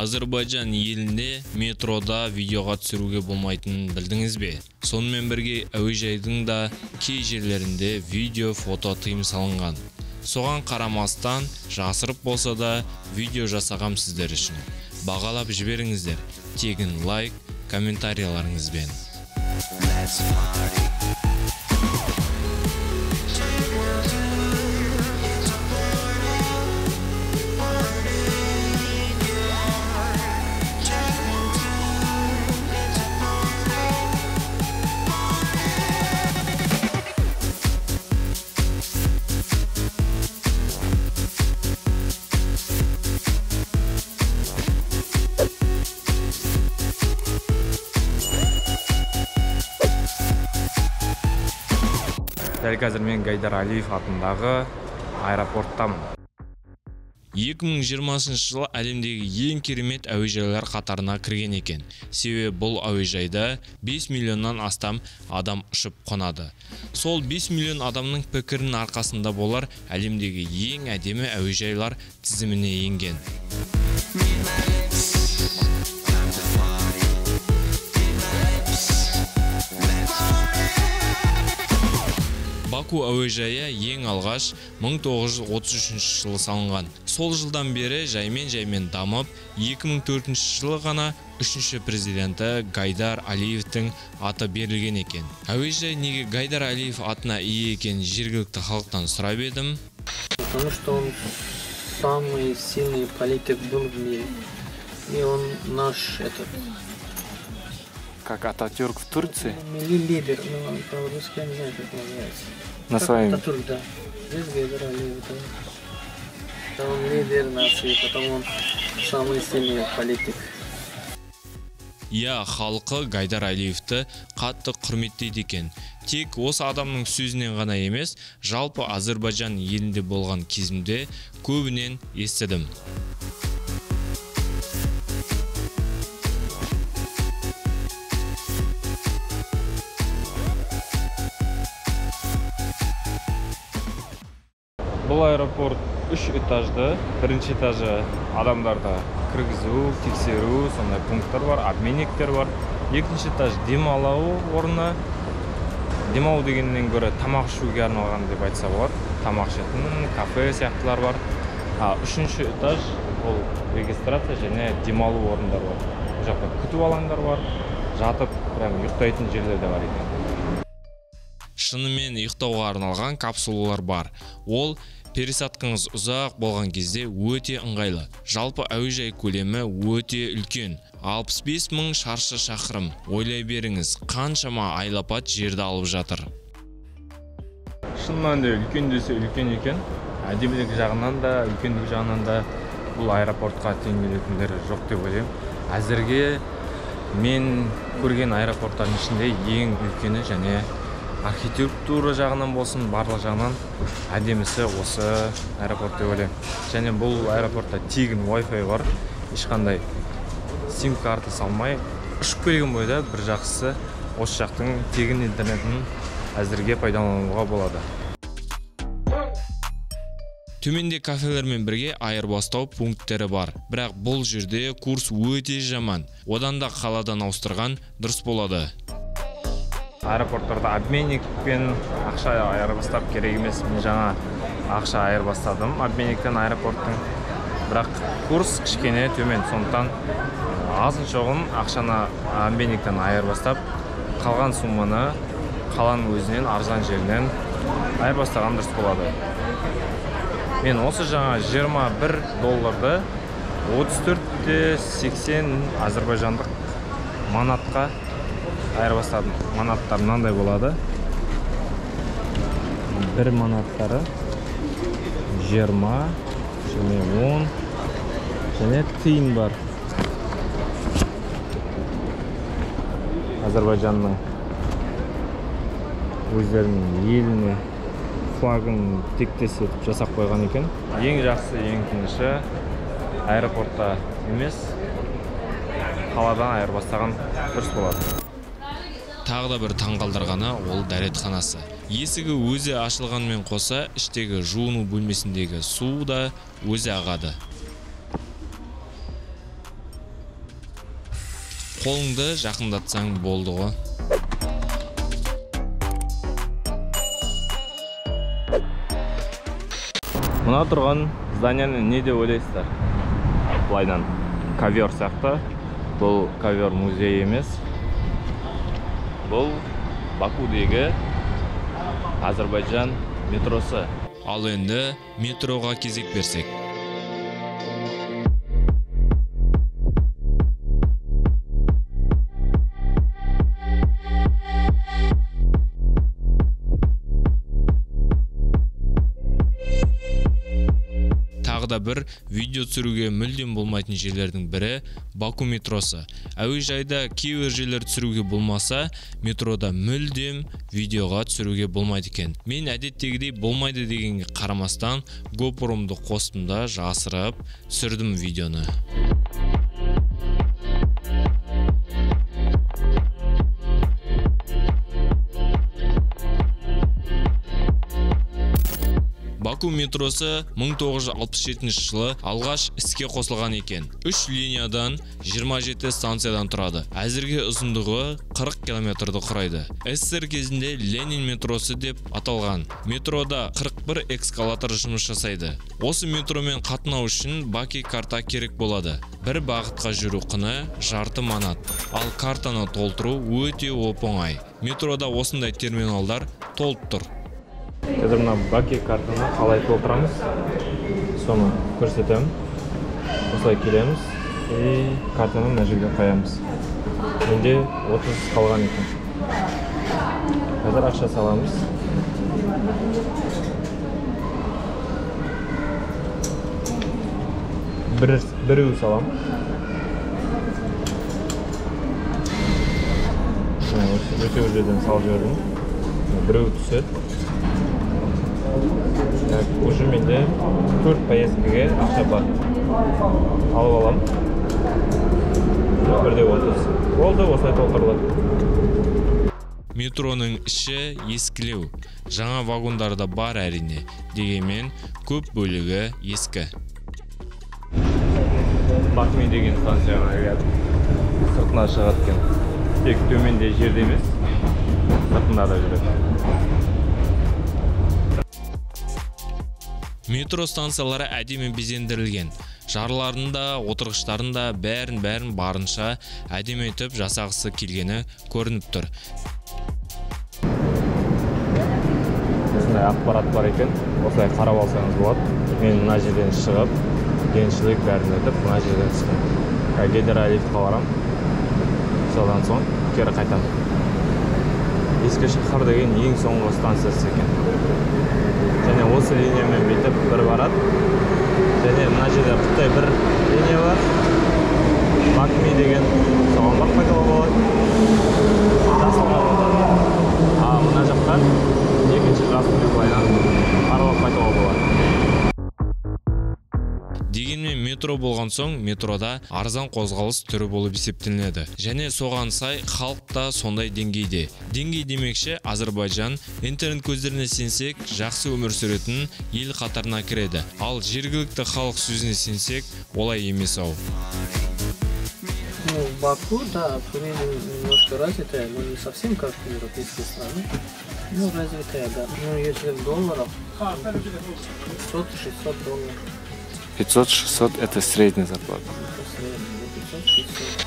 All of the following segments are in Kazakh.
Азербайджан елінде метрода видеоға түсіруге болмайтынын білдіңіз бе? Сонымен бірге әуежайдың да кей жерлерінде видео, фото тыйым салынған. Соған қарамастан жасырып болса да видео жасағам сіздер үшін. Бағалап жіберіңіздер. Тегін лайк, комментарияларыңызбен. Let's party. Дәл қазір мен Гайдар Алиев атындағы аэропорттамын. 2020 жылы әлемдегі ең керемет әуежайлар қатарына кірген екен. Себебі бұл әуежайда 5 миллионнан астам адам ұшып қонады. Сол 5 миллион адамның пікірінің арқасында болар әлемдегі ең әдемі әуежайлар тізіміне енген. Баку әуежайы ең алғаш 1933 жылы салынған. Сол жылдан бері жаймен-жаймен дамып, 2004 жылы ғана үшінші президенті Гайдар Алиевтің аты берілген екен. Әуежай неге Гайдар Алиев атына ие екенін жергілікті халықтан сұрап едім. Потому что он самый сильный политик был в мире. И он наш этот... Как Ататюрк в Турции? Лидер, ну, по-русски я не знаю, как называется. На своем. Ататюрк, да. Здесь Гайдар Алиев, да. Он лидер нации, потом он самый сильный политик. Иә, халқы Гайдар Алиевті қатты құрметтейді екен. Тек осы адамның сөзінен ғана емес, жалпы Азербайжан елінде болған кезімде көбінен естідім. Бұл аэропорт 3 этажды. Бірінші этажы адамдарды кіргізу, тексеру, сондай пункттар бар, обменниктер бар. Екінші этаж демалу орны. Демалу дегеннен гөрі тамақ ішуге арналған деп айтса болады. Тамақ ішетін кафе сияқтылар бар. Үшінші этаж ол регистрация және демалу орындары бар. Бұл жақта күтіп алаңдар бар, жатып прям ұйықтайтын жерлер де бар екен. Шынымен ұйықтауға арналған капсулалар бар. Ол пересадкаңыз ұзақ болған кезде өте ыңғайлы. Жалпы әуежай көлемі өте үлкен. 65 мың шаршы шақырым. Ойлай беріңіз, қаншама айлапат жерді алып жатыр. Шын мәнінде үлкен десе үлкен екен. Әдемілік жағынан да, үлкендік жағынан да бұл аэропортқа тең келетіндері жоқ деп ойлаймын. Әзірге мен көрген аэропорттардың ішінде ең үлкені және архитектура жағынан болсын, барлық жағынан әдемісі осы аэропорт деп ойлаймын. Және бұл аэропортта тегін Wi-Fi бар. Ешқандай сим-карта салмай ұшып келген бойда бір жақсысы осы жақтың тегін интернетін әзірге пайдалануға болады. Төменде кафелермен бірге айырбастау пункттері бар. Бірақ бұл жерде курс өте жаман. Одан да қаладан ауыстырған дұрыс болады. Аэропорттарда обменникпен ақша айырбастап керек емес. Мен жаңа ақша айырбастадым обменниктен аэропорттың. Бірақ курс кішкене төмен, сондықтан азын шоғын ақшаны обменниктен айырбастап, қалған сумманы қаланың өзінен арзан жерінен айырбастаған дұрыс болады. Мен осы жаңа 21 долларды 34,80 азербайжандық манатқа айырбастадым. Манаттар мынандай болады. Бір манаттары 20 және 10 және тиын бар. Азербайжанның өздерінің еліне флагын тектес етіп жасап қойған екен. Ең жақсы, ең тынышы аэропортта емес, қаладан айырбастаған дұрыс болады. Тағы да бір таңғалдырғаны ол дәретханасы. Есігі өзі ашылғанмен қоса, іштегі жуыну бөлмесіндегі су да өзі ағады. Қолыңды жақындатсаң болды ғой. Мына тұрған зданияны не деп ойлайсыздар? Былайдан ковер сияқты. Бұл ковер музей емес. Бұл Бакудегі Азербайджан метросы. Ал енді метроға кезек берсек. Да бір видео түсіруге мүлдем болмайтын жерлердің бірі Баку метросы. Әуежайда кейбір жерлер түсіруге болмаса, метрода мүлдем видеоға түсіруге болмайды екен. Мен әдеттегідей болмайды дегенге қарамастан GoPro'мды қостым да жасырып түсірдім видеоны. Баку метросы 1967 жылы алғаш іске қосылған екен. 3 линиядан 27 станциядан тұрады. Әзірге ұзындығы 40 километрді құрайды. СССР кезінде Ленин метросы деп аталған. Метрода 41 эскалатор жұмыс жасайды. Осы метромен қатынау үшін Баки карта керек болады. Бір бағытқа жүру құны жарты манат. Ал картаны толтыру өте оп-оңай. Метрода осындай терминалдар толып тұр. Қазір мына Баки картаны қалай толтырамыз, соны көрсетемін. Осылай келеміз и картаны мына жерге қоямыз. Менде 30 қалған екен. Қазір ақша саламыз. Біреу салам. Өте жерден салып жібердім. Біреу түседі. Так, уже менде 4 поездкаға ақша бар. Алып алам. Бірде 30. Болды, осылай толтырылады. Метроның іші ескілеу. Жаңа вагондар да бар әрине. Дегенмен көп бөлігі ескі. Бакми деген станцияға келдік. Сыртына шығады екен. Тек төменде жерде емес, сыртында да жүреді. Метро станциялары әдемі безендірілген. Жарларын да, отырғыштарын да бәрін барынша әдемі етіп жасағысы келгені көрініп тұр. Осындай ақпарат бар екен, осылай қарап алсаңыз болады. Мен мына жерден шығып, геншілік бәрін өтіп, мына жерден түстім. Гейдар Алиевқа барам. Содан соң кері қайтам. Ескі шаһар деген ең соңғы станциясы екен. Және осы линиямен бүйтіп бір барады. Және мына жерде Қытай бір линия бар. Бакми деген, соған барып қайтуға болады. Жасылға болады. А мына жақта екінші жасыл былайынан аралап қайтуға болады. Дегенмен метро болған соң метрода арзан қозғалыс түрі болып есептелінеді. Және соған сай халық та сондай деңгейде. Деңгей демекші, Азербайжан интернет көздеріне сенсек, жақсы өмір сүретін ел қатарына кіреді. Ал жергілікті халық сөзіне сенсек, олай емес ау. Ну, в Баку, да, туризм немножко развитая, но не совсем как европейские страны. Ну, развитая, да. Ну, если в долларах, 500-600 долларов. 500-600 это средняя зарплата. Это средняя, 500-600.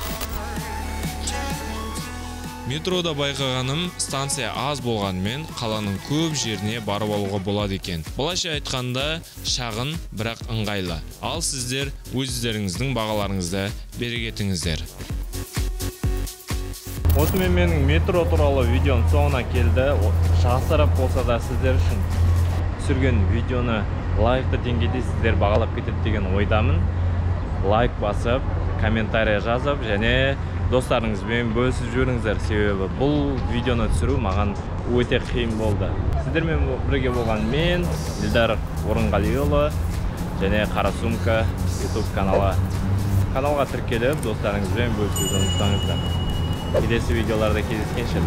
Метрода байқағаным, станция аз болғанымен қаланың көп жеріне барып алуға болады екен. Былайша айтқанда, шағын, бірақ ыңғайлы. Ал сіздер өздеріңіздің бағаларыңызды бере кетіңіздер. Осымен менің метро туралы видеом соңына келді. Жасырып болса да сіздер үшін түсірген видеоны лайықты деңгейде сіздер бағалап кетеді деген ойдамын. Лайк басып, комментарий жазып және достарыңызбен бөлісіп жіберіңіздер. Себебі бұл видеоны түсіру маған өте қиын болды. Сіздермен бірге болған мен, Дилдар Орынғалиұлы және Қара Сумка YouTube каналы. Каналға тіркеліп, достарыңызбен бөлісуді ұмытпаңыздар. Келесі видеоларда кездескенше.